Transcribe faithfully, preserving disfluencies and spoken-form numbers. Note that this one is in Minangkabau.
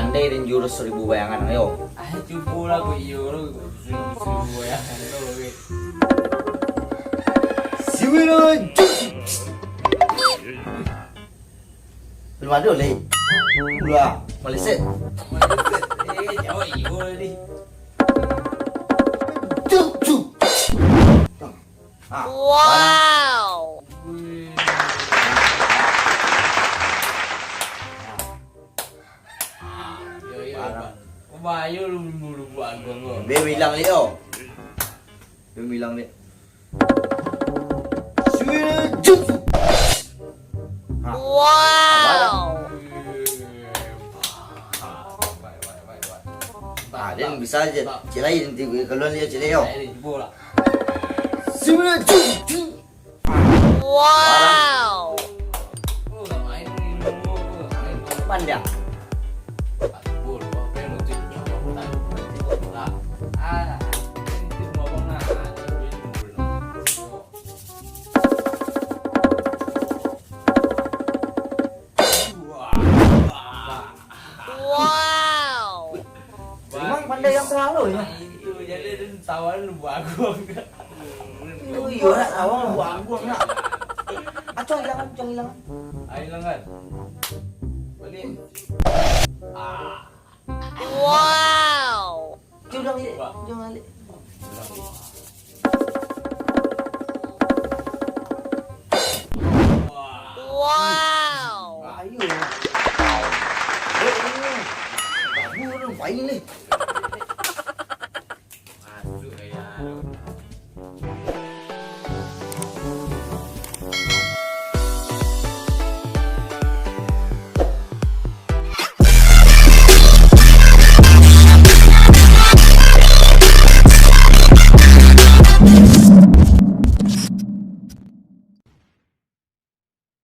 Pandai den jurus seribu bayangan, ayo. Ah, cubolah ko iyo lo, seribu, seribu bayangan lo, weh. Siwira jurus. Belum ada, Lei. Ulah, maleset. Eh, jawab iyo tadi. Tuk, tuk. Ah, wow. Yo, yo, Pak. Bahayo lu dulu buat gua, gua. Dia bilang dia, oh. Dia bilang dia. Sudah jatuh. Ha. Wow. Ah, dia bisa aja. Cik lain nanti kalau dia cik lain, yo. Sudah jatuh. Wow. Pandang. Wow. Memang pandai yang selalu ya. Itu jadi dia tawan lu buat gua. Iyo, iyo, nak, awak buat buang nak. Acong hilangan, acong hilangan. Ah, hilangan. Balik. Ah. Wow. Cik, ulang balik. Ulang balik. Wow. Ayo. Eh, eh. Baru tu, baik ni.